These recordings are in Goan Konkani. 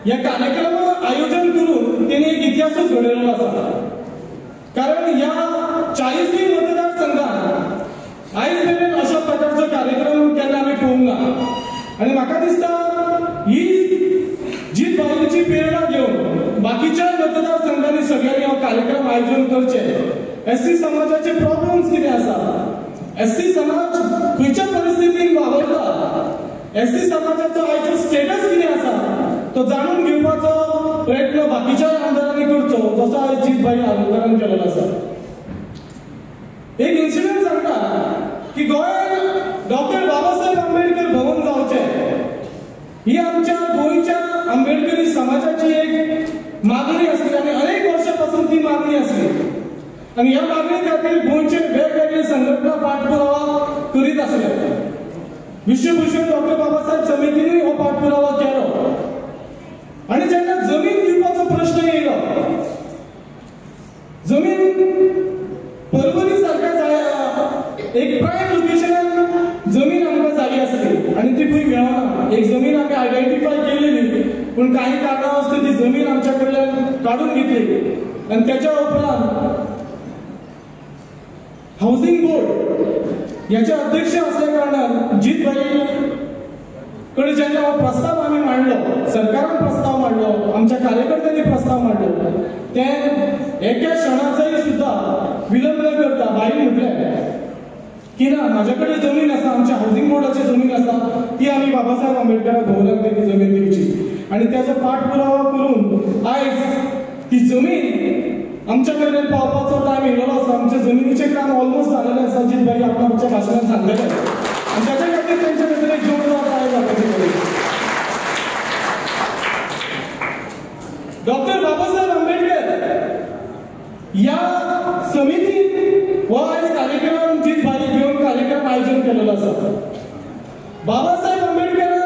ह्या कार्यक्रमाक आयोजन करून तेणी एक इतिहासूच घडयलेलो आसा. कारण ह्या 40 मतदारसंघात आयज मेरेन अशा प्रकारचो कार्यक्रम केन्ना आमी पळोवंक ना. आनी म्हाका दिसता ही जीत भाईची प्रेरणा घेवन बाकीच्या मतदारसंघांनी सगळ्यांनी हो कार्यक्रम आयोजन करचे. एससी समाजाचे प्रॉब्लम्स कितें आसा, एससी समाज खंयच्या परिस्थितीन वावरता, एससी समाजाचो आयचो स्टेटस कितें आसा तो जाणून घेवपाचो प्रयत्न बाकीच्या आमदारांनी करचो, जसो आयज जीत भाई आरोलकरान केलेलो आसा. एक इन्सिडंट सांगता की गोंयांत डॉक्टर बाबासाहेब आंबेडकर भवन जावचें ही आमच्या गोंयच्या आंबेडकरी समाजाची एक मागणी आसली आनी अनेक वर्सां पासून ती मागणी आसली. आनी ह्या मागणी खातीर गोंयचे वेगवेगळे संघटना पाठपुरावा करीत आसले. विश्वभूषण डॉक्टर बाबासाहेब समितीनूय हो पाठपुरावा केलो. आनी जेन्ना जमीन दिवपाचो प्रश्न येयलो, जमीन परवरी सारक्या एक प्रायम लोकेशनान जमीन आमकां जाय आसली आनी ती खंय मेळना. एक जमीन आमी आयडेंटिफाय केलेली पूण काही कारणास्तव ती जमीन आमच्या कडल्यान काडून घेतली. आनी त्याच्या उपरांत हावसिंग बोर्ड याचे अध्यक्ष असल्या कारणान जीत भाई कडे जेन्ना हो प्रस्ताव आमी मांडलो, सरकारान प्रस्ताव मांडलो, आमच्या कार्यकर्त्यांनी प्रस्ताव मांडलो, ते एका क्षणाचाय सुद्धा विलंब न करता भाई म्हटलें की ना, म्हाज्या कडेन जमीन आसा, आमच्या हावसिंग बोर्डाची जमीन आसा, ती आमी बाबासाहेब आंबेडकराक भवनाक ती जमीन दिवची. आनी त्याचो पाठपुरावा करून आयज ती जमीन आमच्या कडेन पावपाचो टायम येयलेलो आसा. आमच्या जमिनीचें काम ऑलमोस्ट जालेलें आसा, जीत भाई आपल्या आमच्या भाशणान सांगलेलें. आनी ताच्या खातीर तेंच्या खातीर एक जोरदार टाळी जावपाची गरज. डॉक्टर बाबासाहेब आंबेडकर ह्या समितीन हो आयज कार्यक्रम जीत भाई घेवन कार्यक्रम आयोजन केलेलो आसा. बाबासाहेब आंबेडकरान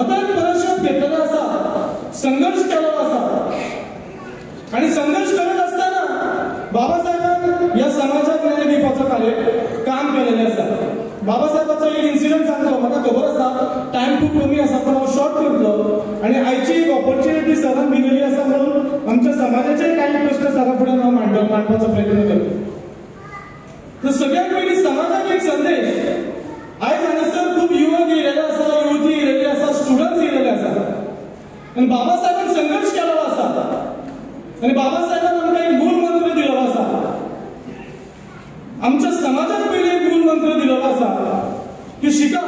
अथक परिश्रम घेतलेलो आसा, संघर्श केलेलो आसा. आनी संघर्श करत आसतना बाबासाहेबान ह्या समाजाक न्याय दिवपाचो काम केलेलें आसा. बाबासाहेबाचो एक इन्सिडंट सांगलो, म्हाका खबर आसा टायम खूब कमी आसा पण हांव शॉर्ट करतलो. आनी आयची एक ऑपॉर्च्युनिटी सरान दिलेली आसा म्हणून आमच्या समाजाचे काही प्रश्न सरा फुडें हांव मांडपाचो प्रयत्न करतो. तर सगळ्यात पयलीं समाजाक एक संदेश, आयज हांगासर खूब युवक येयलेले आसा, युवती येयलेली आसा, स्टुडंट्स येयलेले आसा. आनी बाबासाहेबान संघर्श केलेलो आसा आनी बाबासाहेबान आमकां एक मूल मंत्र दिलेलो आसा. आमच्या समाजात पयलीं एक मूल मंत्र दिलेलो आसा की शिका,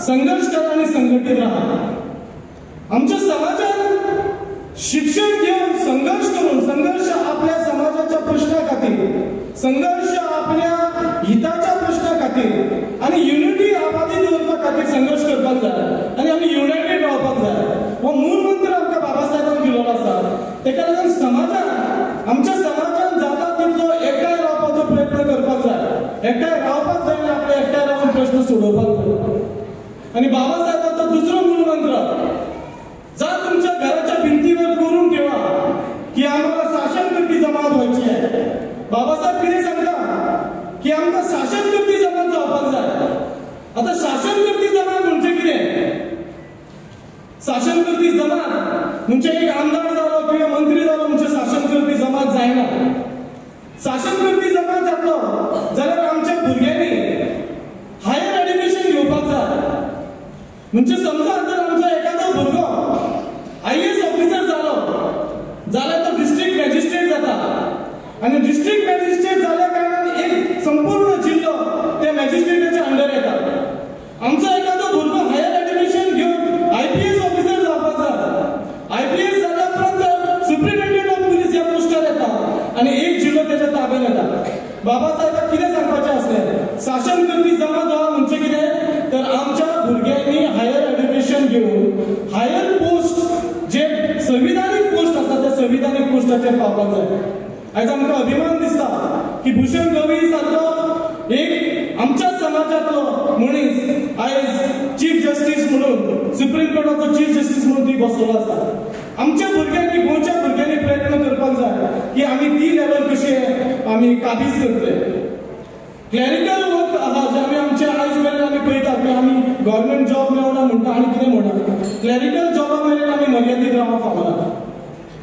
संघर्श करा आनी संघटीत राहा. आमच्या समाजात शिक्षण घेवन संघर्श करून, संघर्श आपल्या समाजाच्या प्रश्ना खातीर, संघर्श आपल्या हिताच्या प्रश्ना खातीर आनी युनिटी आबादी दवरपा खातीर संघर्श करपाक जाय आनी आमी युनायटेड रावपाक जाय. हो मूल मंत्र आमकां बाबासाहेबान दिलेलो आसा. तेका लागून समाजान, आमच्या समाजान जाता तितलो एकठांय रावपाचो प्रयत्न करपाक जाय. एकठांय रावपाक जाय आनी आपले एकठांय रावन प्रश्न सोडोवपाक जाय. आनी बाबासाहेबांचो दुसरो मूल मंत्र, जा तुमच्या घराच्या भिंतीवर कोरून ठेवा की आम्हाला शासन करती जमात व्हायची आहे. बाबासाहेब कितें सांगता की आमकां शासन करती जमात जावपाक जाय. आतां शासन करती जमात म्हणजे कितें? शासन करती जमात म्हणजे एक आमदार जालो किंवा मंत्री जालो म्हणजे शासन करती जमात जायना. शासन करती जमात जातलो जाल्यार आमच्या भुरग्यांनी हायर एड्युकेशन घेवपाक जाय. म्हणजे समजा जर आमचो एखादो भुरगो IAS officer जालो जाल्यार तो डिस्ट्रिक्ट मॅजिस्ट्रेट जाता आनी डिस्ट्रिक्ट मॅजिस्ट्रेट जाल्या कारणान एक संपूर्ण जिल्लो त्या मॅजिस्ट्रेटाच्या अंडर येता. आमचो एखादो भुरगो हायर एड्युकेशन घेवन IPS officer जावपाक जाय. IPS जाल्या उपरांत सुप्रिटेंडेंट ऑफ पुलीस ह्या पोस्टार येता आनी एक जिल्लो त्याच्या ताब्यात येता. बाबासाहेबाक कितें सांगपाचें आसलें, शासन करपी जमात जावप म्हणजे कितें तर आमच्या भुरग्यांनी हायर एड्युकेशन घेवन हायर पोस्ट जे संविधानीक पोस्ट आसा त्या संविधानीक पोस्टाचेर पावपाक जाय. आयज आमकां अभिमान दिसता की भूषण गवई सारको एक आमच्या समाजांतलो मनीस आयज चीफ जस्टीस म्हणून सुप्रीम कोर्टाचो चीफ जस्टीस म्हणून ती बसलेलो आसा. आमच्या भुरग्यांनी, गोंयच्या भुरग्यांनी प्रयत्न करपाक जाय की आमी ती लेवल कशी आमी काबीज करतले. क्लॅरिकल वर्क आसा जे आमी आमच्या आयज मेरेन आमी पळयता की आमी गव्हर्मेंट जॉब मेळना म्हणटा आनी कितें म्हणटा, क्लॅरिकल जॉबा मेरेन आमी मर्यादीत रावंक फावना.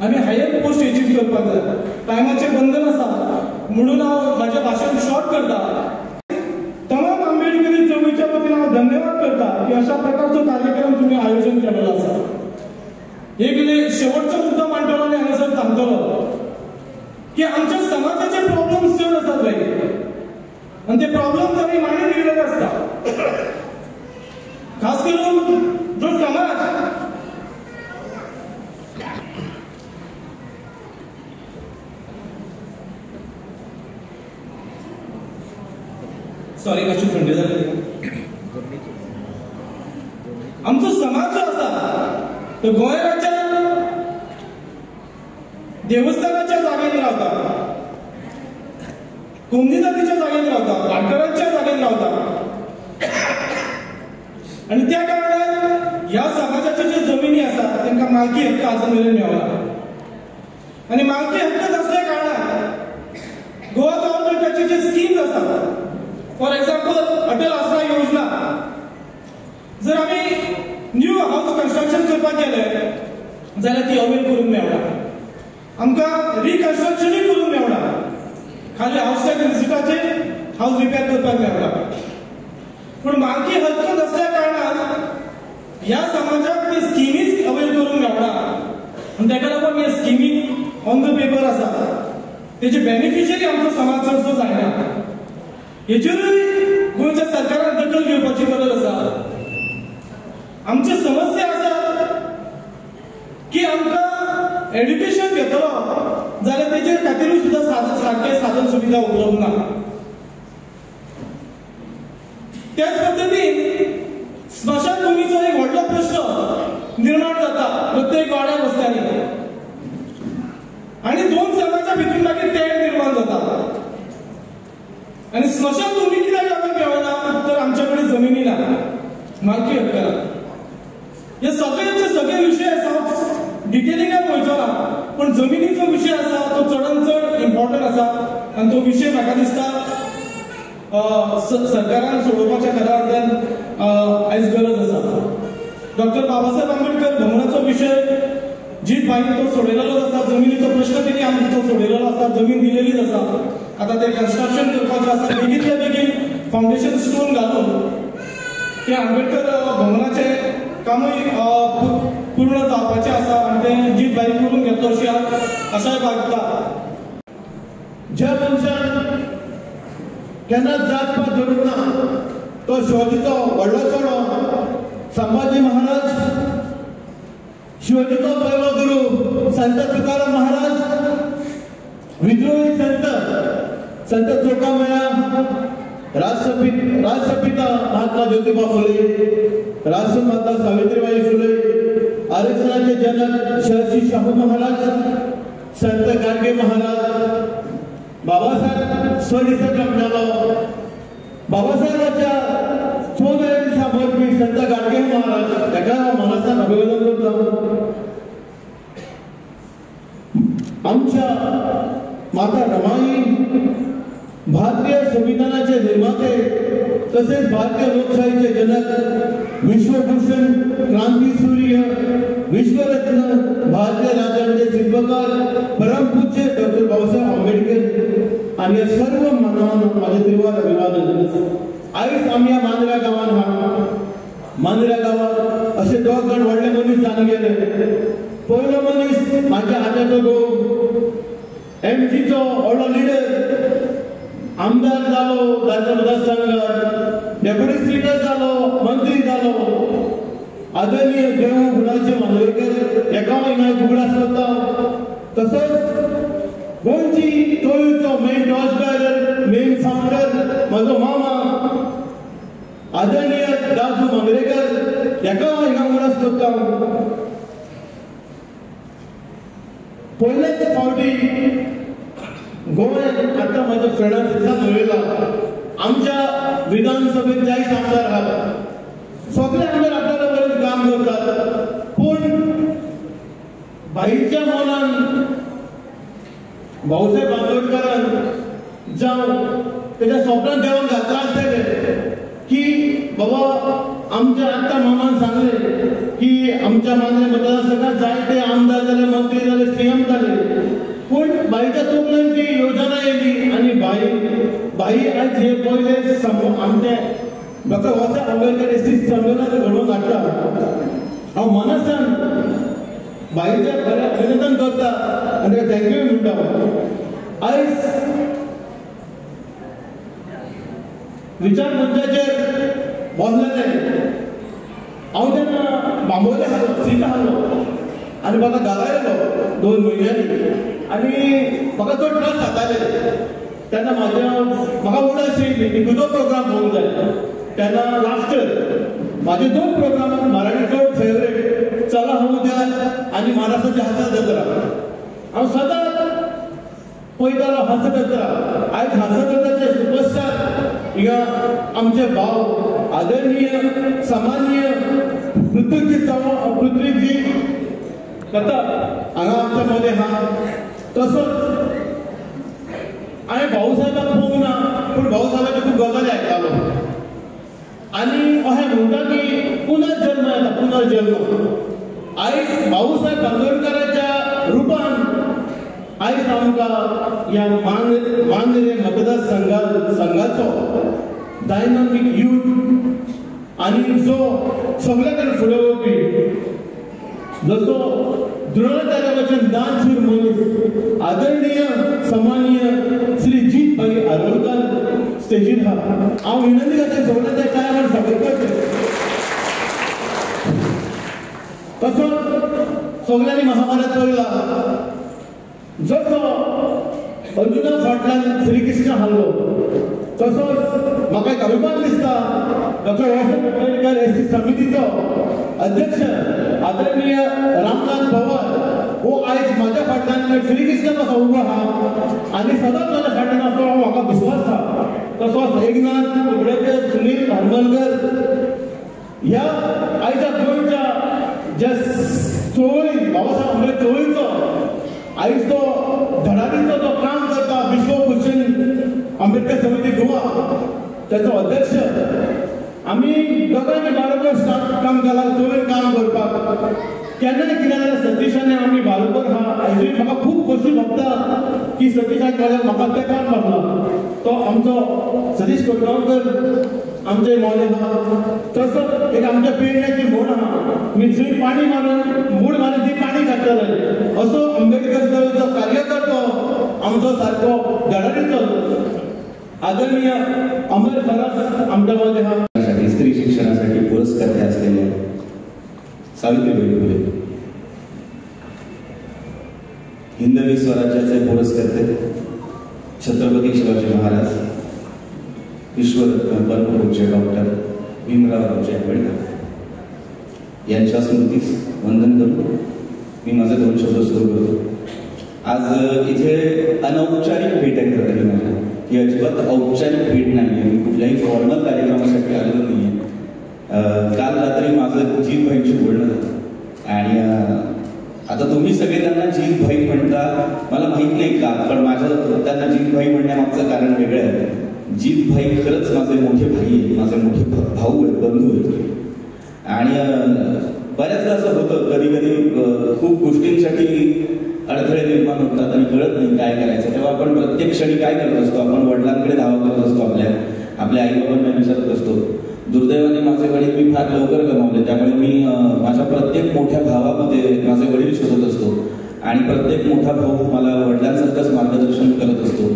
आमी हायर पोस्ट एचीव करपाक जाय. टायमाचें बंधन आसा म्हणून हांव म्हाजें भाशण शॉर्ट करता. तमाम आंबेडकरी चळवळीच्या वतीन हांव धन्यवाद करता की अशा प्रकारचो कार्यक्रम तुमी आयोजन केलेलो आसा. एक शेवटचो मुद्दो मांडटलो आनी हांगासर थांबतलो की आमच्या समाजाचे प्रॉब्लम्स चड आसात भाई, आनी ते प्रॉब्लम्स आमी मांडून दिलेले आसता. खास करून जो समाज सॉरी मातशी थंडी जाली. आमचो समाज जो आसा तो गोंय राज्यात देवस्थानाच्या जागेन रावता, कोमनी जातीच्या जागेन रावता, भाटकारांच्या जागेन रावता आनी त्या कारणान ह्या समाजाच्यो ज्यो जमिनी आसा तांकां मालकी हक्क आजून मेरेन मेळना. आनी मालकी हक्क नासल्या कारणान गोवा गव्हर्मेंटाचे जे स्किम्स आसा, फॉर एक्झाम्पल अटल आसरा योजना, जर आमी न्यू हावस कन्स्ट्रक्शन करपाक गेले जाल्यार ती अवेल करूंक मेळना, आमकां रिकन्स्ट्रक्शनूय करूंक मेळना, खाली हावस टॅक्स रिसिटाचेर हावस रिपेर करपाक मेळना. पूण मालकी हक्क नासल्या कारणान ह्या समाजाक ती स्किमीच अवेल करूंक मेळना आनी ताका लागून ह्या स्किमी ऑन the paper आसा तेजे बेनिफिशरी आमचो समाज चडसो जायना. हेचेरूय गोंयच्या सरकारान दखल घेवपाची गरज आसा. आमची समस्या आसा की आमकां एड्युकेशन घेतलो जाल्यार तेजे खातीरूय सुद्दां सारके साधन सुविधा उपलब्ध ना. त्याच पद्दतीन स्मशानभूमीचो एक व्हडलो प्रश्न निर्माण जाता प्रत्येक वाड्या वस्त्यांनी आनी दोन समाजा भितर मागीर तेढ निर्माण जाता. आनी स्मशानभूमी कित्याक लागून मेळना तर आमच्या कडेन जमिनी ना, मालकी हक्क ना. हे सगळ्यांचे सगळे विशय आसा, डिटेलिंगान वयचो ना, पूण जमिनीचो विशय आसा तो चडान चड इम्पॉर्टंट आसा आनी तो विशय म्हाका दिसता सरकारान सोडोवपाच्या खऱ्या अर्थान आयज गरज आसा. डॉक्टर बाबासाहेब आंबेडकर भवनाचो विशय जीत भाईन तो सोडयलेलोच आसा, जमिनीचो प्रश्न तेणी आमचो सोडयलेलो आसा, जमीन दिलेलीच आसा. आतां ते कन्स्ट्रक्शन करपाचें आसा, बेगींतल्या बेगीन फावंडेशन स्टोन घालून ते आंबेडकर भवनाचें कामूय पूर्ण जावपाचें आसा आनी तें जीत भाई करून घेतलो अशी आशाय बाळगता. ज्या मनशान केन्ना जात पात धरूंक ना तो शिवाजीचो व्हडलो चेडो संभाजी महाराज, शिवाजीचो पयलो गुरू संत तुकाराम महाराज, विद्रोही संत संत चोखामेळा, राष्ट्रपिता महात्मा ज्योतिबा फुले, राष्ट्रमाता सावित्रीबाई फुले, आरक्षणाचे जनक महर्षी शाहू महाराज, संत गाडगे महाराज, बाबासाहेब स्वदिसत आपणालो बाबासाहेबाच्या 14 दिसा बरपी संत गाडगे महाराज ताका मनासान अभिवादन करता. आमच्या माता रमाई भारतीय संविधानाचे निर्माते तसेच भारतीय लोकशाहीचे जनक, विश्वभूषण, क्रांती सूर्य, विश्वरत्न, भारतीय राज्यांचे शिल्पकार परमपूज्य डॉक्टर बाबासाहेब आंबेडकर आणि या सर्व मानवांना माझे त्रिवार अभिवादन. आयज आमी ह्या मांद्र्या गांवान आहा. मांद्र्या गांवात असे दोग जाण व्हडले मनीस जावन गेले. पयलो मनीस माझ्या आत्याचो घोव, एमजीचो व्हडलो लिडर, आमदार जालो दादर मतदारसंघात, डेप्युटी स्पीकर जालो, मंत्री जालो, आदरणीय देवू गुणाजी मांद्रेकर हेका हांव उगडास करता. तसोच गोंयची चळवळीचो main torch bearer, main founder म्हजो मामा आदरणीय दादू मांद्रेकर हेका हांव हिंगा उगडास करता. पयलेच फावटी गोंयांत आतां म्हाज्या फ्रेंडान सुद्दां उलयला, आमच्या विधानसभेत 40 आमदार आहात, सगळे आमदार आपल्या बरें काम करतात, पूण भाईच्या मनान भाऊसाहेब आंबेडकरान जावं तेच्या स्वप्नान देवान घातला आसतलें की बाबा आमच्या आत्ता मामान सांगले की आमच्या मांद्रे मतदारसंघात जायते आमदार जाले, मंत्री जाले, सीएम जाले, पूण बाईच्या तोपल्यान ती योजना येयली आनी बाई बाई आयज हे पयले आमचे doctor Babasaheb Ambedkar S C संमेलन घडोवन हाडटा. हांव मनासान बाईचें बरें अभिनंदन करता आनी ताका thank you म्हणटा. आयज विचार मंचाचेर बसलेले हांव तेन्ना बांबोळे हालो, सीट हालो आनी म्हाका घरा येयलो 2 म्हयन्यांनी आनी म्हाका चड त्रास जाताले. तेन्ना म्हाज्या म्हाका उडास येयली की खंयचो प्रोग्राम होवंक जाय. तेन्ना लास्ट इयर म्हाजे 2 प्रोग्राम मराठी चड फेवरेट, चला होऊ द्या आनी महाराष्ट्राची हास्य जत्रा. हांव सदांच पळयतालो हास्य जत्रा. आयज हास्य जत्राचे सुपरस्टार हिंगा आमचे भाव आदरणीय सामान्य पृथ्वीजी चव्हाण, पृथ्वीजी कथा हांगा आमच्या मदें आहा. तसोच हांवें भाऊसाहेबाक पळोवंक ना, पूण भाऊसाहेबाच्यो खूब गजाली आयकतालो आनी अशें म्हणटा की पुनर्जन्म येता, पुनर्जन्म. आयज भाऊसाहेब बांदोडकराच्या रुपान आयज आमकां ह्या मांद्रे मतदार संघाचो डायनामीक यूथ आनी जो सगळे कडेन फुडें वचपी, जसो द्रोणाचार्य भशेन दानशूर मनीस आदरणीय सन्माननीय श्री जीत भाई आरोलकर स्टेजीर आहा. हांव विनंती करता सगळ्यांच्या टायमार सगळें करचें. तसोच सगळ्यांनी महाभारत पळयला, जसो अर्जुना फाटल्यान श्रीकृष्ण हारलो, तसोच म्हाका एक अभिमान दिसता doctor Babasaheb Ambedkar S C समितीचो अध्यक्ष आदरणीय रामनाथ पवार हो आयज म्हाज्या फाटल्यान श्रीकृष्ण कसो उबो आहा आनी सदांच म्हाज्या फाटल्यान आसता हो म्हाका विश्वास आहा. तसोच एकनाथ कुबडेकर, सुनील हरमलकर ह्या आयच्या गोंयच्या ज्या चळवळी बाबासाहेब आंबेडकर चळवळीचो आयज तो धडाडीचो तो काम करता, विश्वभूषण आंबेडकर समिती गोवा त्याचो अध्यक्ष. आमी दोगांनी बारोबर काम केलां, चळवळीन काम करपाक केन्ना कितें जाल्यार सतीशान आमी बारोबर आहा. आयजूय म्हाका खूब खोशी भोगता की सतीशाक जाल्यार म्हाका तेंपान मारला तो आमचो सतीश कोटगांवकर आमचे मोले आहा. तसोच एक आमच्या पेडण्याची म्हण आहा, मी जंय पाणी मारून मूड मारून थंय पाणी काडटले, असो आंबेडकर चळवळीचो कार्यकर्तो आमचो सारको धडाडीचो आदरणीय अमर फरस आमच्या मदें आहा. स्त्री शिक्षणासाठी पुरस्कर्ते असलेले सावित्रीबाई फुले, हिंदवी स्वराज्याचे पुरस्कर्ते छत्रपती शिवाजी महाराज, विश्वरत्न परमपूज्य डॉक्टर भीमराव आंबेडकर यांच्या स्मृतीस वंदन करून मी माझे 2 शब्द सुरू करतो. आज इथे अनौपचारिक भेट आहे खरं तरी माझ्या, ही अजिबात औपचारिक भेट नाही आहे, मी कुठल्याही फॉर्मल कार्यक्रमासाठी आलेलो नाही आहे. काल रात्री माझं जीतभाईंशी बोलणं झालं आणि आता तुम्ही सगळे त्यांना जीतभाई म्हणता, मला माहीत नाही का, पण माझं त्यांना जीतभाई म्हणण्यामागचं कारण वेगळं आहे. जीतभाई खरंच माझे मोठे भाई आहेत, माझे मोठे भाऊ आहेत, बंधू आहेत. आणि बऱ्याचदा असं होतं कधी कधी खूप गोष्टींसाठी अडथळे निर्माण होतात आणि कळत नाही काय करायचं, तेव्हा आपण प्रत्येक क्षणी काय करत असतो, आपण वडिलांकडे धावा करत असतो, आपल्या आपल्या आईबाबांना विचारत असतो. दुर्दैवाने माझे वडील मी फार लवकर गमावले, त्यामुळे मी माझ्या प्रत्येक मोठ्या भावामध्ये माझे वडील शोधत असतो आणि प्रत्येक मोठा भाऊ मला वडिलांसारखंच मार्गदर्शन करत असतो.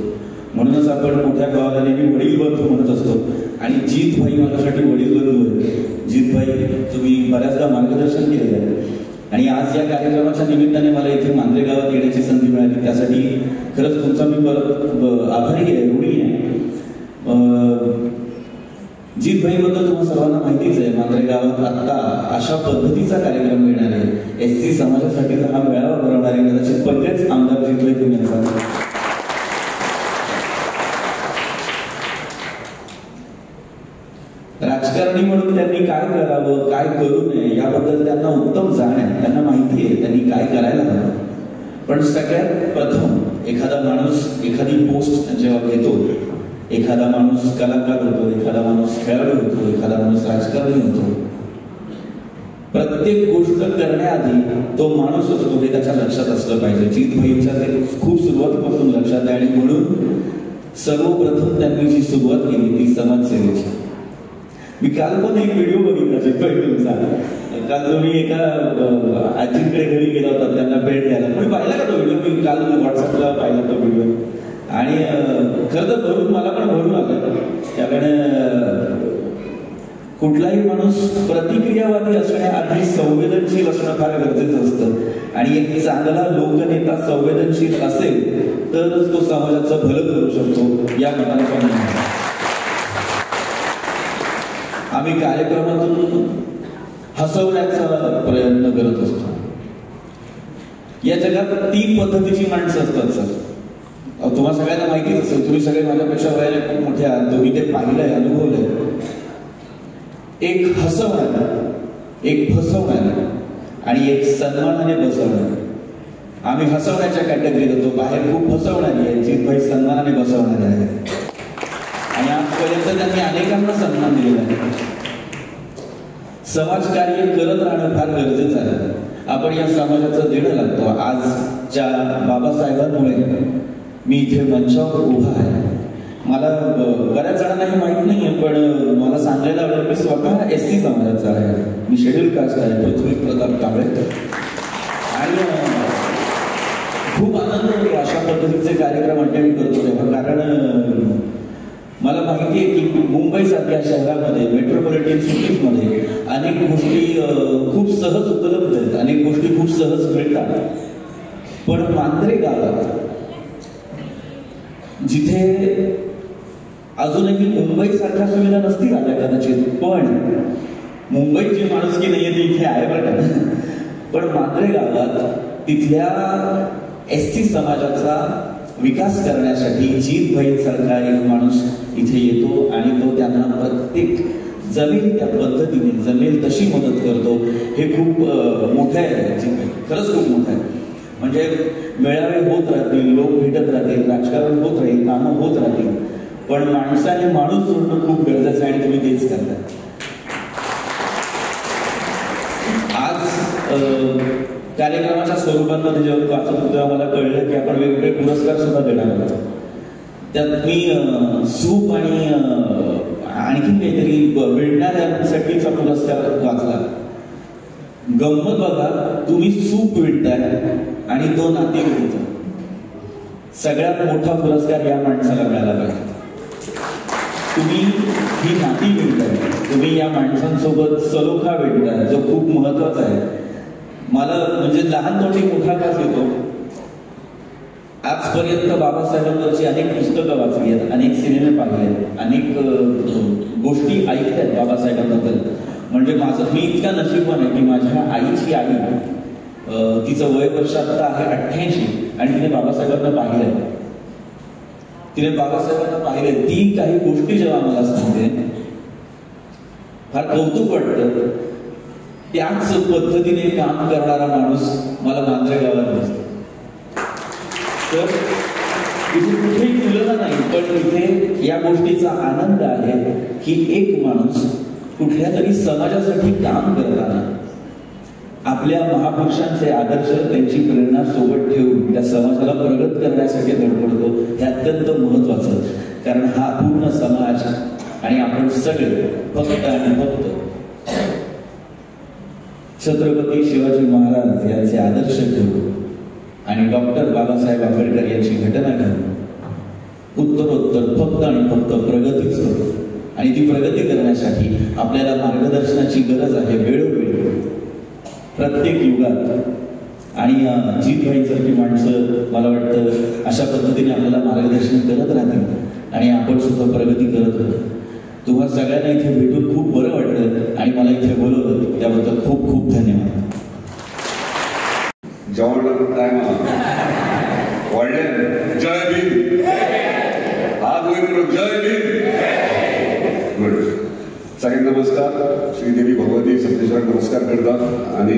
म्हणूनच आपण मोठ्या भावाला नेहमी वडील बंधू म्हणत असतो आणि जीत भाई माझ्यासाठी वडील बंधू आहे. जीत भाई, तुम्ही बऱ्याचदा मार्गदर्शन केलेलं आहे आणि आज या कार्यक्रमाच्या निमित्ताने मला इथे मांद्रे गावात येण्याची संधी मिळाली, त्यासाठी खरंच तुमचा मी परत आभारी आहे, ऋणी आहे. जीत भाईबद्दल तुम्हाला सर्वांना माहितीच आहे, मांद्रे गावात आत्ता अशा पद्धतीचा कार्यक्रम घेणार आहे, एस सी समाजासाठीचा हा मेळावा भरवणार आहे, कदाचित पहिलेच आमदार जीतभाई तुम्ही असाल. राजकारणी म्हणून त्यांनी काय करावं काय करू नये याबद्दल त्यांना उत्तम जाण आहे, त्यांना माहिती आहे त्यांनी काय करायला हवं. पण सगळ्यात प्रथम एखादा माणूस एखादी पोस्ट जेव्हा घेतो एखादा माणूस कलाकार होतो, एखादा माणूस खेळाडू होतो, एखादा माणूस राजकारणी होतो. प्रत्येक गोष्ट करण्याआधी तो माणूस असतो हे त्याच्या लक्षात असलं पाहिजे. जीतभाईंच्या ते खूप सुरुवातीपासून लक्षात आहे आणि म्हणून सर्वप्रथम त्यांनी जी सुरुवात केली ती समाजसेवेची. मी काल पण एक व्हिडिओ बघितला जीतभाई तुमचा. काल तुम्ही एका आजींकडे घरी गेला होता त्यांना भेट द्यायला. कोणी पाहिला का तो व्हिडिओ? मी काल व्हॉट्सअपला पाहिला तो व्हिडिओ आणि खरं तर भरून मला पण भरून आलं. कारण कुठलाही माणूस प्रतिक्रियावादी असण्याआधी संवेदनशील असणं फार गरजेचं असतं आणि एक चांगला लोकनेता संवेदनशील असेल तरच तो समाजाचं भलं करू शकतो या मताने आम्ही कार्यक्रमातून हसवण्याचा प्रयत्न करत असतो. या जगात 3 पद्धतीची माणसं असतात सर. तुम्हाला सगळ्यांना माहितीच असेल, तुम्ही सगळे माझ्यापेक्षा वयाने खूप मोठे आहात, तुम्ही ते पाहिलंय, अनुभवलंय. एक हसवणार, एक फसवणार आणि एक सन्मानाने बसवणार. आम्ही हसवण्याच्या कॅटेगरीत होतो. बाहेर खूप फसवणारी आहे, जीतभाई सन्मानाने बसवणारे आहे आणि आजपर्यंत त्यांनी अनेकांना सन्मान दिलेला आहे. समाजकार्य करत राहणं फार गरजेचं आहे. आपण या समाजाचं देणं लागतो. आजच्या बाबासाहेबांमुळे मी इथे मंचावर उभा आहे. मला बऱ्याच जणांना हे माहीत नाही आहे, पण मला सांगायला आवडेल मी स्वतः SC समाजाचा आहे. मी शेड्यूल कास्ट आहे, पृथ्वी प्रताप कांबळे. आणि खूप आनंद होतो अशा पद्धतीचे कार्यक्रम अटेंड करतो तेव्हा. कारण मला माहिती आहे की मुंबईसारख्या शहरामध्ये, मेट्रोपॉलिटन सिटीजमध्ये अनेक गोष्टी खूप सहज उपलब्ध आहेत, अनेक गोष्टी खूप सहज मिळतात. पण मांद्रे गावात जिथे अजूनही मुंबईसारख्या सुविधा नसतील आल्या कदाचित, पण मुंबईत जी माणुसकी नाही आहे ती इथे आहे बरं का. पण मांद्रे गावात तिथल्या SC समाजाचा विकास करण्यासाठी जीतभाईंसारखा एक माणूस इथे येतो आणि तो त्यांना प्रत्येक जमेल त्या पद्धतीने, जमेल तशी मदत करतो. हे खूप मोठं आहे जीतभाई, खरंच खूप मोठं आहे. म्हणजे मेळावे होत राहतील, लोक भेटत राहतील, राजकारण होत राहील, कामं होत राहतील, पण माणसाने माणूस जोडणं खूप गरजेचं आहे आणि तुम्ही तेच करता. आज कार्यक्रमाच्या स्वरूपांमध्ये जेव्हा वाचत होतो तेव्हा मला कळलं की आपण वेगवेगळे पुरस्कार सुद्धा देणार आहोत. त्यात मी सूप आणि आणखीन काहीतरी विणणाऱ्यांसाठीचा पुरस्कार वाचला. गंमत बघा, तुम्ही सूप विणताय आणि तो नाती विणतो. सगळ्यात मोठा पुरस्कार या माणसाला मिळाला पाहिजे. तुम्ही ही नाती विणताय, तुम्ही या माणसांसोबत सलोखा विणताय जो खूप महत्वाचा आहे. मला म्हणजे लहान तोंडी मोठा घास येतो. आजपर्यंत बाबासाहेबांवरची अनेक पुस्तकं वाचली आहेत, अनेक सिनेमे पाहिले आहेत, अनेक गोष्टी ऐकल्या आहेत बाबासाहेबांबद्दल. म्हणजे माझं, मी इतका नशीबवान आहे की माझ्या आईची आई, तिचं वय वर्ष आत्ता आहे 88 आणि तिने बाबासाहेबांना पाहिलंय. तिने बाबासाहेबांना पाहिले. ती काही गोष्टी जेव्हा मला सांगते फार कौतुक वाटतं. त्याच पद्धतीने काम करणारा माणूस मला मांद्रे गावात दिसतो. तर इथे कुठेही तुलना नाही, पण इथे या गोष्टीचा आनंद आहे की एक माणूस कुठल्या तरी समाजासाठी काम करताना आपल्या महापुरुषांचे आदर्श, त्यांची प्रेरणा सोबत ठेवून त्या समाजाला प्रगत करण्यासाठी धडपडतो. हे अत्यंत महत्वाचं, कारण हा पूर्ण समाज आणि आपण सगळे फक्त आणि फक्त छत्रपती शिवाजी महाराज यांचे आदर्श घेऊन आणि डॉक्टर बाबासाहेब आंबेडकर यांची घटना घेऊन उत्तरोत्तर फक्त आणि फक्त प्रगतीच करू. आणि ती प्रगती करण्यासाठी आपल्याला मार्गदर्शनाची गरज आहे वेळोवेळी, प्रत्येक युगात. आणि जीतभाईंसारखी माणसं मला वाटतं अशा पद्धतीने आपल्याला मार्गदर्शन करत राहतील आणि आपण सुद्धा प्रगती करत राहू. तुम्हाला सगळ्यांना इथे भेटून खूप बरं वाटलं आणि मला इथे बोलवलं त्याबद्दल खूप खूप धन्यवाद. जेवण टायमा व्हडले जय भीम, हात वयर करून जय भीम. गुड. सगळ्यांना नमस्कार. श्री देवी भगवती सप्तेश्वराक नमस्कार करता आणि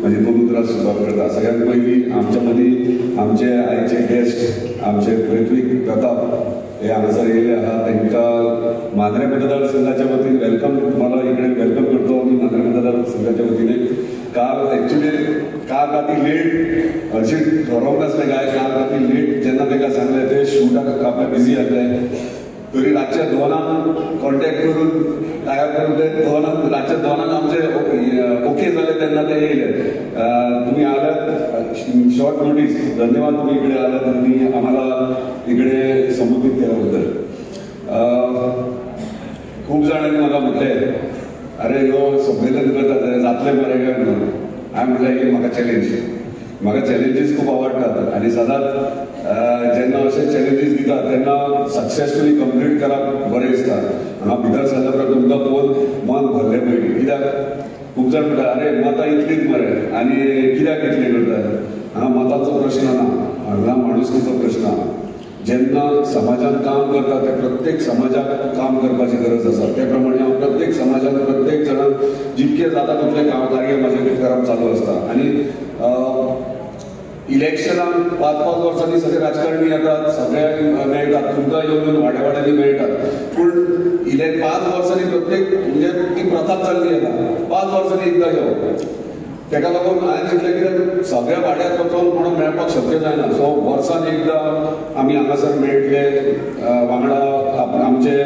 माझी दोन उतरां सुरवात करता. सगळ्यात पयलीं आमच्या मदीं आमचे आयचे गेस्ट आमचे पृथ्वी प्रताप हे हांगासर येयले आहा तांकां मांद्रें मतदारसंघाच्या वतीन welcome, तुम्हाला इकडे welcome करतो मी मांद्रें मतदारसंघाच्या वतीने. काल ॲक्च्युली काल राती लेट हरशी ठरोवंक नासलें काय, काल राती लेट जेन्ना तांकां सांगलें ते शूटाक आपल्या बिजी आसले, तरी रातच्या 2 कॉन्टॅक्ट करून तयार करून ते 2 रातच्या 2 आमचे ओके जाले तेन्ना ते येयले. तुम्ही आलात शॉर्ट नोटीस, धन्यवाद तुम्ही इकडे आलात आणि आम्हाला इकडे संबोधित केल्याबद्दल. खूप जाणांनी म्हाका म्हटलें अरे ह्यो संमेलन करता जातलें मरे काय म्हणून. हांवें म्हटलें ही म्हाका चॅलेंज, म्हाका चॅलेंजीस खूब आवडटात आनी सदांच जेन्ना अशे चॅलेंजीस दितात तेन्ना सक्सेसफुली कंप्लीट करप बरें दिसता. हांगा भितर सरल्या उपरांत तुमकां पळोवन मन भरलें पयलीं, कित्याक खूब जाण म्हणटा अरे मतां इतलींच मरे आनी कित्याक इतलीं करता. हांगा मतांचो प्रश्न ना, हांगा माणुसकीचो प्रश्न आहा. जेन्ना समाजान काम करता ते प्रत्येक समाजाक काम करपाची गरज आसा, ते प्रमाणे हांव प्रत्येक समाजान प्रत्येक जाणांक जितकें जाता तितलें काम कार्य म्हाजें करप चालू आसता. आनी इलेक्शनाक 5-5 वर्सांनी सगळे राजकारणी येतात, सगळ्यांक मेळटात, तुमकां येवन येवन वाड्या वाड्यांनी मेळटात, पूण 5 वर्सांनी प्रत्येक म्हणजे ती प्रथाच जाल्ली आसा, 5 वर्सांनी एकदां येवप. ताका लागून हांवें चिंतलें कित्याक सगळ्या वाड्यार वचोन कोणाक मेळपाक शक्य जायना, सो वर्सान एकदां आमी हांगासर मेळटले, वांगडा आमचे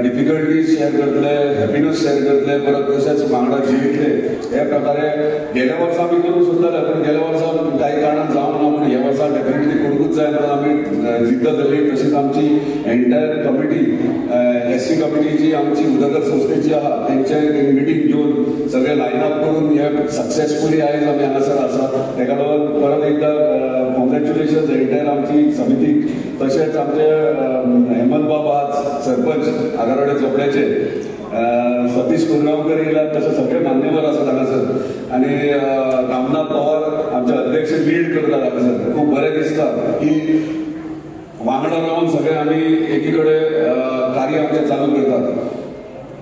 डिफिकल्टीज शेअर करतले, हॅपिनस शेअर करतले, परत तशेंच वांगडा जियेतले. हे प्रकारे गेल्या वर्सा आमी करूंक सोदताले, पूण गेल्या वर्सा कांय कारणान जावंक ना, पूण ह्या वर्सा डेफिनेटली करूंकूच जाय म्हणून आमी जिद्द धरली. तशीच आमची एंटायर कमिटी SC कमिटीची आमची उदरगत संस्थेची आहा तेंचे मिटींग घेवन सगळे लायन अप करून हे सक्सेसफुली आयज आमी हांगासर आसा. ताका लागून परत एकदां कॉंग्रेच्युलेशन्स एंटायर आमची समितीक, तशेंच आमचे हेमंत बाब आहात सरपंच आगारवाडे चोपड्याचे, सतीश कोरगांवकर येयल्यात, तशें सगळे मान्यवर आसात हांगासर आनी रामनाथ पवार आमचे अध्यक्ष लीड करतात हांगासर. खूब बरें दिसता की वांगडा रावन सगळे आमी एकी कडेन कार्य आमचें चालू करतात.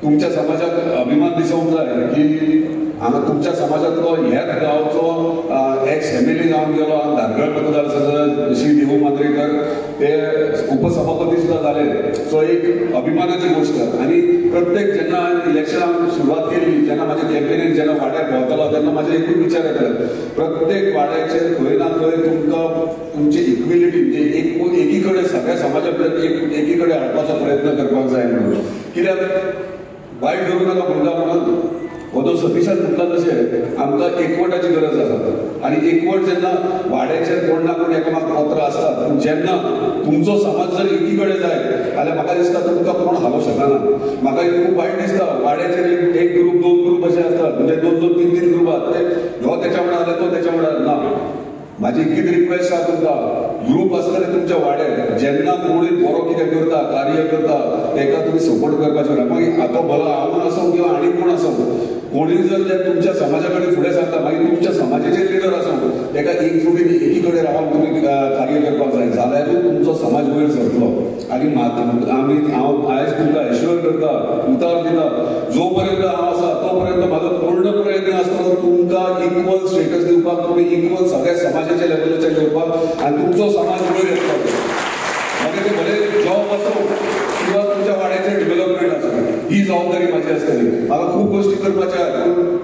तुमच्या समाजाक अभिमान दिसूंक जाय की हांगा तुमच्या समाजांतलो ह्याच गांवचो एक्स एमएलए जावन गेलो धारगळ मतदारसंघ श्री देवू मांद्रेकर ते उपसभापती सुद्दां जाले. सो एक अभिमानाची गोष्ट. आनी प्रत्येक जेन्ना इलेक्शनाक सुरवात केली, जेन्ना म्हाजे कॅम्पेनीन जेन्ना वाड्यार भोंवतालो तेन्ना म्हाजे एकूच विचार येताले, प्रत्येक वाड्याचेर खंय ना खंय तुमकां तुमची इक्विलिटी म्हणजे एकी कडेन सगळ्या समाजा भितर एकी कडेन हाडपाचो प्रयत्न करपाक जाय म्हणून. कित्याक वायट धरूं नाका म्हणटा म्हणून हो जो सतीशान म्हटला तशें आमकां एकवटाची गरज आसा. आनी एकवट जेन्ना वाड्याचेर कोण ना कोण एकामेकाक पत्रां आसतात, पूण जेन्ना तुमचो समाज जर एकी कडेन जायत जाल्यार म्हाका दिसता तुमकां कोण हालोवंक शकना. म्हाका खूब वायट दिसता वाड्याचेर एक ग्रूप 2 ग्रूप अशे आसतात, म्हणजे 2-2, 3-3 ग्रूप आहात, ते ह्यो तेच्या वांगडा जाल्यार तो तेच्या वांगडा ना. म्हाजी इतलीच रिक्वेस्ट आहा तुमकां, ग्रूप आसतले तुमच्या वाड्यार जेन्ना कोणूय बरो कितें करता, कार्य करता, ताका तुमी सपोर्ट करपाचें ना. मागीर आतां भलो हांव आसूं किंवा आनी कोण आसूं, कोणूय जर ते तुमच्या समाजा कडेन फुडें सरता मागीर तुमच्या समाजाचे लिडर आसूं ताका एकजुटीन एकी कडेन रावन तुमी कार्य करपाक जाय, जाल्यारूच तुमचो समाज वयर सरतलो. आनी आमी हांव आयज तुमकां एश्योर करता, उतार दिता, जो पर्यंत हांव आसा तो पर्यंत म्हाजो पूर्ण प्रयत्न आसतलो तुमकां इक्वल स्टेटस दिवपाक, तुमी इक्वल सगळ्या समाजाच्या लेवलाचेर घेवपाक आनी तुमचो समाज वयर येतलो. मागीर ते भले जॉब आसूं किंवा तुमच्या वाड्याचें डेव्हलपमेंट आसूं, ही जबाबदारी म्हाजी आसतली. म्हाका खूब गोश्टी करपाच्यो आहा पूण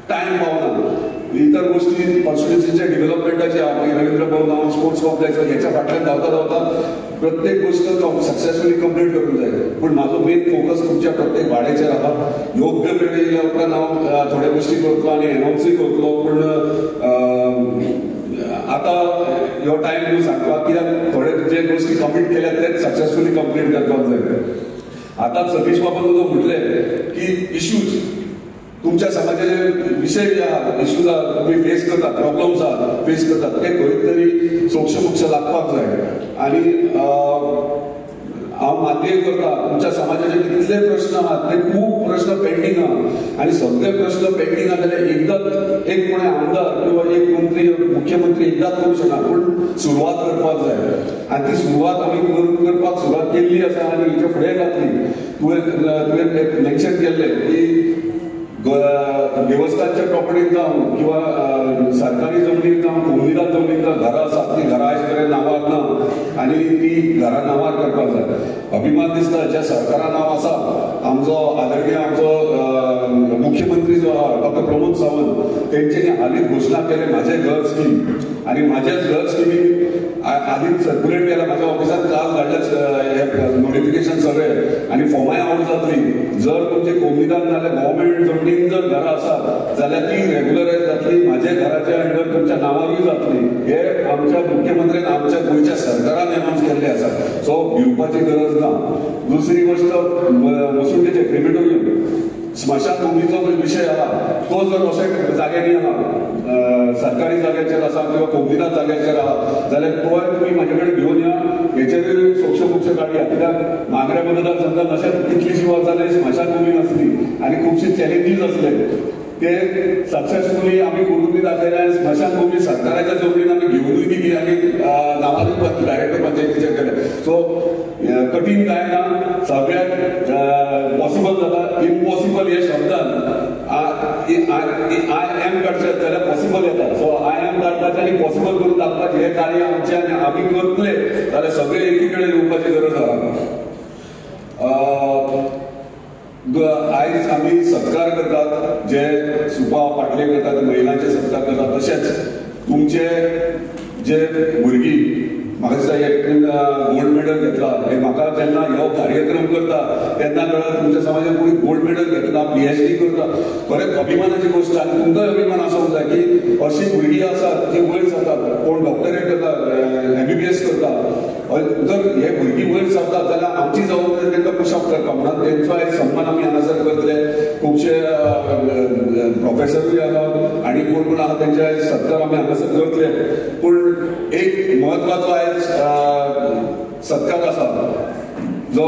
टायम पावना. इतर गोष्टी कॉन्स्टिट्युन्सीच्या डेव्हलपमेंटाची आहा, मागीर रवींद्र भवन जावं स्पोर्ट्स कॉम्प्लेक्स ह्याच्या फाटल्यान धांवता धांवता प्रत्येक गोष्ट सक्सेसफुली कंप्लीट करूंक जाय. पूण म्हाजो मेन फोकस तुमच्या प्रत्येक वाड्याचेर आहा. योग्य वेळ येयल्या उपरांत हांव थोड्यो गोश्टी करतलो आनी एनावन्सूय करतलो, पूण आतां ह्यो टायम न्हू सांगपाक, कित्याक थोडे जे गोश्टी कमीट केल्यात ते सक्सेसफुली कंप्लीट करपाक जाय. आतां सतीश बाबान जो म्हटलें की इश्यूज तुमच्या समाजाचे विशय जे आहात, इश्यूज आहात, तुमी फेस करतात, प्रॉब्लम्स आहात फेस करतात, ते खंय तरी सोक्षमोक्ष लागपाक जाय. आनी हांव मान्य करता तुमच्या समाजाचे कितले प्रश्न आहात ते खूब प्रश्न पेंडींग आहा आनी सगळे प्रश्न पेंडींग आहा जाल्यार एकदांच एक कोणी आमदार किंवा एक मंत्री मुख्यमंत्री एकदांच करूंक शकना, पूण सुरवात करपाक जाय. आनी ती सुरवात आमी करपाक सुरवात केल्ली आसा आनी हिच्या फुडें जातली. तुवें मेन्शन केल्लें की देवस्थानच्या प्रॉपर्टीत जावं किंवा सरकारी जमनीत जावं कोमुनिदाद जमनीत जावं घरां आसात ती घरां आयज मेरेन नांवार ना. आनी ती घरा नांवार करपाक जाय. अभिमान दिसता ज्या सरकारा नांव आसा आमचो आदरणीय आमचो मुख्यमंत्री जो आहा डॉक्टर प्रमोद सावंत तेंच्यांनी हालींच घोशणा केले म्हाजें घर स्कीम आनी म्हाजेंच घर स्किमी हालींच सर्क्युलेट केला. म्हाज्या ऑफिसांत काल धाडले नोटिफिकेशन सगळे आनी फॉर्माय आवट जातली. जर तुमचे कोमुनिदाद नाजाल्यार गव्हर्मेंट जमनीन जर घरां आसा जाल्यार ती रेगुलरायज जातली, म्हाज्या घराच्या अंडर तुमच्या नांवारूय जातली. हे आमच्या मुख्यमंत्र्यान आमच्या गोंयच्या सरकारान अनावन्स केल्ले आसा. सो भिवपाची गरज ना. दुसरी गोष्ट मसुंडेचे क्रिमेटोरियम स्मशानभूमीचो विशय आहा तो जर अशे जाग्यांनी आहा सरकारी जाग्याचेर आसा किंवा कोमुनिदाद जाग्याचेर आहा जाल्यार तोय तुमी म्हाजे कडेन घेवन या, हेचेरूय सोक्षमोक्ष काडया. कित्याक मांद्रे मतदारसंघात अशें कितलीशीं वर्सां स्मशानभूमी नासली आनी खुबशे चॅलेंजीस आसले ते सक्सेसफुली आमी करूनय दाखयले आनी स्मशानभूमी सरकाराच्या जमनीन आमी घेवनूय दिली आनी नांवारूय डायरेक्टर पंचायतीचेर केले. सो कठीण काय ना, सगळ्याक पॉसिबल जाता. इम्पॉसिबल हे शब्दान I am काडचे जाल्यार पॉसिबल येता. सो I am काडपाचें आनी पॉसिबल करून दाखोवपाचें हें कार्य आमचें आनी आमी करतले जाल्यार सगळे एकी कडेन येवपाची गरज आहा. आयज आमी सत्कार करतात जे सुपा पाटले करतात महिलांचे सत्कार करतात, तशेंच तुमचे जे भुरगीं म्हाका दिसता एकटेन गोल्ड मेडल घेतला. हे म्हाका जेन्ना हो कार्यक्रम करता तेन्ना कळ्ळा तुमच्या समाजान कोणी गोल्ड मेडल घेतला, PhD करता, खरेंच अभिमानाची गोश्ट. आनी तुमकांय अभिमान आसूंक जाय की अशीं भुरगीं आसात जी वयर सरतात, कोण डॉक्टरेट करता, MBBS करता. जर हे भुरगीं वयर सरतात जाल्यार आमची जबाबदारी तांकां पुशअप करपाक म्हणून तेंचो आयज सन्मान आमी हांगासर करतले. खुबशे प्रोफेसरूय आसात आनी कोण कोण आहा तेंचे आयज सत्कार आमी हांगासर करतले. पूण एक म्हत्वाचो आयज सत्कार आसा जो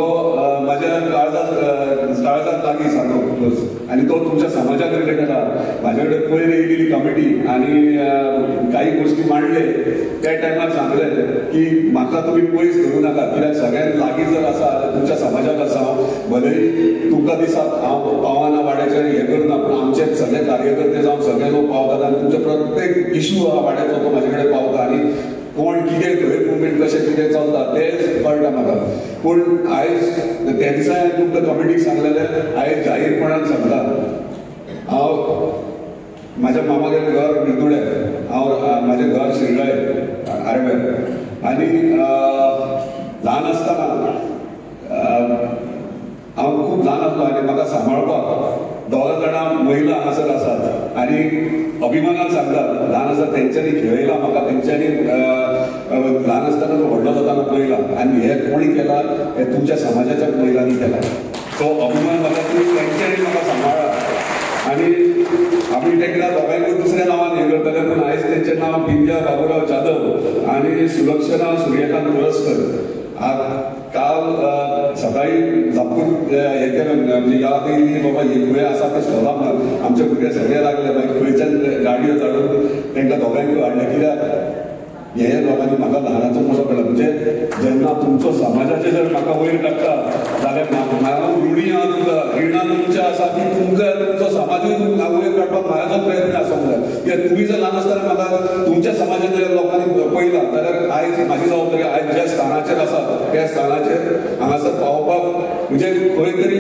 म्हाज्या काळजाक लागीं सारको क्लोज आनी तो तुमच्या समाजाक रिलेटेड आहा. म्हाज्या कडेन पयर येयलेली कमिटी आनी काही गोश्टी मांडले त्या टायमार सांगले की म्हाका तुमी पयस धरूं नाका, कित्याक सगळ्यांत लागीं जर आसा जाल्यार तुमच्या समाजाक आसा. हांव भलेय तुमकां दिसात हांव पावना वाड्याचेर हें करना, पूण आमचे सगळे कार्यकर्ते जावं सगळे लोक पावतात आनी तुमचे प्रत्येक इशू आहा वाड्याचो तो म्हाजे कडेन पावता आनी कोण कितें खंय मुवमेंट कशें कितें चलता तें कळटा म्हाका. पूण आयज त्या दिसा हांवें तुमकां कमिटीक सांगलेलें, आयज जाहीरपणान सांगता, हांव म्हाज्या मामागेर घर मिरतुड्याक, हांव म्हाजें घर शिरगाळे आरव्यार आनी ल्हान आसतना हांव खूब ल्हान आसलो आनी म्हाका सांबाळपाक दोगां जाणां महिला हांगासर आसात आनी अभिमानान सांगतात ल्हान आसतना तेंच्यांनी खेळयला म्हाका, तेंच्यांनी ल्हान आसतना तो व्हडलो जाताना पळयला आनी हें कोणी केलां हें तुमच्या समाजाच्या महिलांनी केलां. सो अभिमान म्हाका की तेंच्यांनी म्हाका सांबाळ्ळा आनी आमी तांकां दोगांयकूय दुसऱ्या नांवान हें करतले, पूण आयज तेंचें नांव बिंद्या बाबुराव जाधव आनी सुलक्षणा सूर्यकांत पुरस्कर. काल सकाळी झापून हे केलें म्हणजे याद येयली बाबा हे खंय आसा ते सोदां म्हणून आमचे भुरगे सगळे लागले, मागीर खंयच्यान गाडयो धाडून तांकां दोगांयकूय हाडलें. कित्याक हे लोकांनी म्हाका ल्हानाचो मोठो केला. म्हणजे जेन्ना तुमचो समाजाचेर जर म्हाका वयर काडटा जाल्यार म्हाका ऋणी आहा तुमकां, रिणां तुमचें आसा की तुमकां तुमचो समाजूय तुमकां वयर काडपाक म्हाजो प्रयत्न आसूंक जाय. कित्याक तुमी जर ल्हान आसतना म्हाका तुमच्या समाजांतल्या लोकांनी पळयला जाल्यार आयज म्हाजी जबाबदारी आयज ज्या स्थानाचेर आसा त्या स्थानाचेर हांगासर पावोवपाक म्हणजे खंय तरी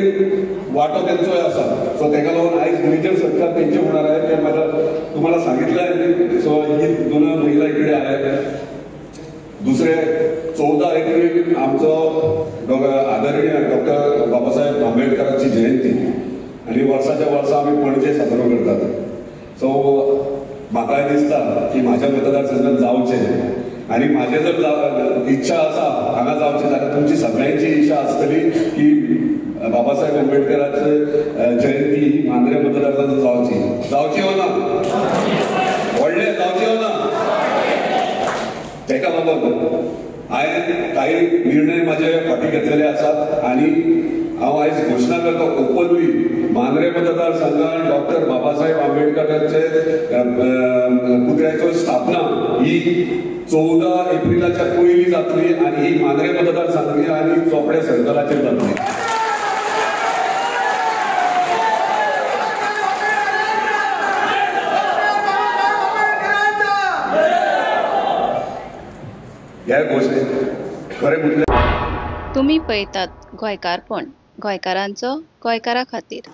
वांटो तेंचोय आसा. सो तेका लागून आयज मेजर सत्कार तेंचे होणार आहे ते म्हाका तुम्हाला सांगितलं आहे. सो ही दोन महिला इकडे आहेत. दुसरे 14 एप्रिल आमचो आदरणीय डॉक्टर बाबासाहेब आंबेडकरांची जयंती आनी वर्साच्या वर्सा आमी पणजे साजरो करतात. सो म्हाकाय दिसता की म्हाज्या मतदारसंघात जावचें आनी म्हाजें जर इच्छा आसा हांगा जावचें जाल्यार तुमची सगळ्यांची इच्छा आसतली की बाबासाहेब आंबेडकरांची जयंती ही मांद्रे मतदारसंघात जावची. जावची हो ना? व्हडले जावची हो ना? तेका लागून हांवें काही निर्णय म्हाजे फाटीं घेतलेले आसात आनी हांव आयज घोशणा करता ओपनली मांद्रे मतदारसंघात डॉक्टर बाबासाहेब आंबेडकरांचे पुतळ्याचो स्थापना ही 14 एप्रिलाच्या पयलीं जातली आनी ही मांद्रे मतदारसंघ आनी चोपडे सर्कलाचेर जातली. ह्या घोशणे खरें म्हटल्यार तुमी पळयतात गोंयकारपण, गोंयकारांचो गोंयकारा खातीर.